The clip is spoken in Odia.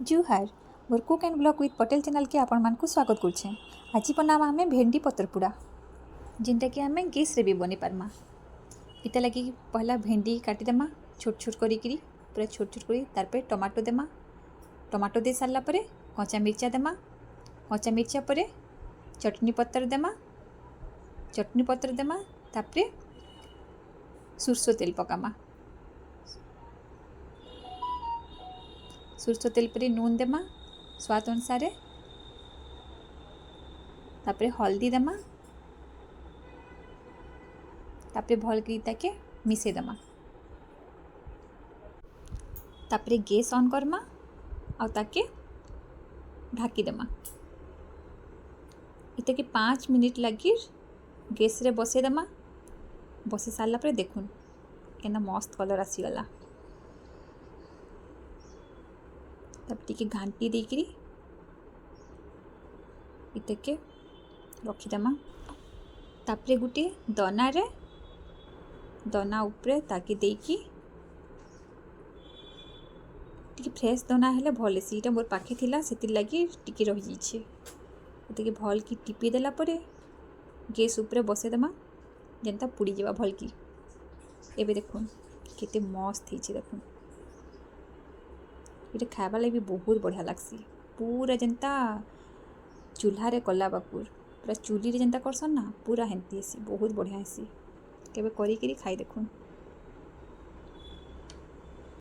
ଜୁହାର, ମୋର Cook and Vlog with Patel ଚ୍ୟାନେଲ୍କେ ଆପଣମାନଙ୍କୁ ସ୍ୱାଗତ କରୁଛେଁ। ଆଜି ବନାମା ଆମେ ଭେଣ୍ଡି ପତ୍ରପୁଡ଼ା, ଯେନ୍ଟାକି ଆମେ ଗ୍ୟାସ୍ରେ ବି ବନେଇ ପାର୍ମା। ଇତା ଲାଗି ପହଲା ଭେଣ୍ଡି କାଟିଦେମା ଛୋଟ ଛୋଟ କରିକିରି, ପୁରା ଛୋଟ ଛୋଟ କରି। ତାରପରେ ଟମାଟୋ ଦେମା। ଟମାଟୋ ଦେଇ ସାରିଲା ପରେ କଞ୍ଚା ମିର୍ଚା ଦେମା। କଞ୍ଚା ମିର୍ଚା ପରେ ଚଟନି ପତ୍ର ଦେମା। ଚଟନି ପତ୍ର ଦେମା, ତାପରେ ସୋରିଷ ତେଲ ପକାମା। ସୋରିଷ ତେଲ ପରେ ନୁନ୍ ଦେମା ସ୍ୱାଦ ଅନୁସାରେ, ତାପରେ ହଳଦୀ ଦେମା। ତାପରେ ଭଲ୍ କରି ତାକେ ମିଶେଇ ଦେମା। ତାପରେ ଗ୍ୟାସ୍ ଅନ୍ କର୍ମା ଆଉ ତାକେ ଢାକି ଦେମା। ଇତାକେ 5 ମିନିଟ୍ ଲାଗି ଗ୍ୟାସ୍ରେ ବସେଇ ଦେମା। ବସେଇ ସାରିଲା ପରେ ଦେଖୁନ୍, କେନ୍ତା ମସ୍ତ କଲର୍ ଆସିଗଲା। ତାପରେ ଟିକେ ଘାଣ୍ଟି ଦେଇକିରି ଇତାକେ ରଖିଦେମା। ତାପରେ ଗୁଟେ ଦନାରେ, ଦନା ଉପରେ ତାକେ ଦେଇକି, ଟିକେ ଫ୍ରେଶ୍ ଦନା ହେଲେ ଭଲ୍ ହେସି। ଏଇଟା ମୋର୍ ପାଖେ ଥିଲା, ସେଥିର୍ଲାଗି ଟିକେ ରହିଯାଇଛେ। ଟିକେ ଭଲ୍ କି ଟିପି ଦେଲା ପରେ ଗ୍ୟାସ୍ ଉପରେ ବସେଇଦେମା, ଯେନ୍ତା ପୁଡ଼ିଯିବା ଭଲ୍ କି। ଏବେ ଦେଖୁନ୍, କେତେ ମସ୍ତ ହେଇଛେ ଦେଖୁନ୍। ଏଇଟା ଖାଇବା ଲାଗି ବି ବହୁତ ବଢ଼ିଆ ଲାଗ୍ସି। ପୁରା ଯେନ୍ତା ଚୁଲ୍ହାରେ କଲା ବାକୁର, ପୁରା ଚୁଲିରେ ଯେନ୍ତା କରସନ୍ ନା, ପୁରା ହେନ୍ତି ହେସି। ବହୁତ ବଢ଼ିଆ ହେସି। କେବେ କରିକିରି ଖାଇ ଦେଖୁନ୍।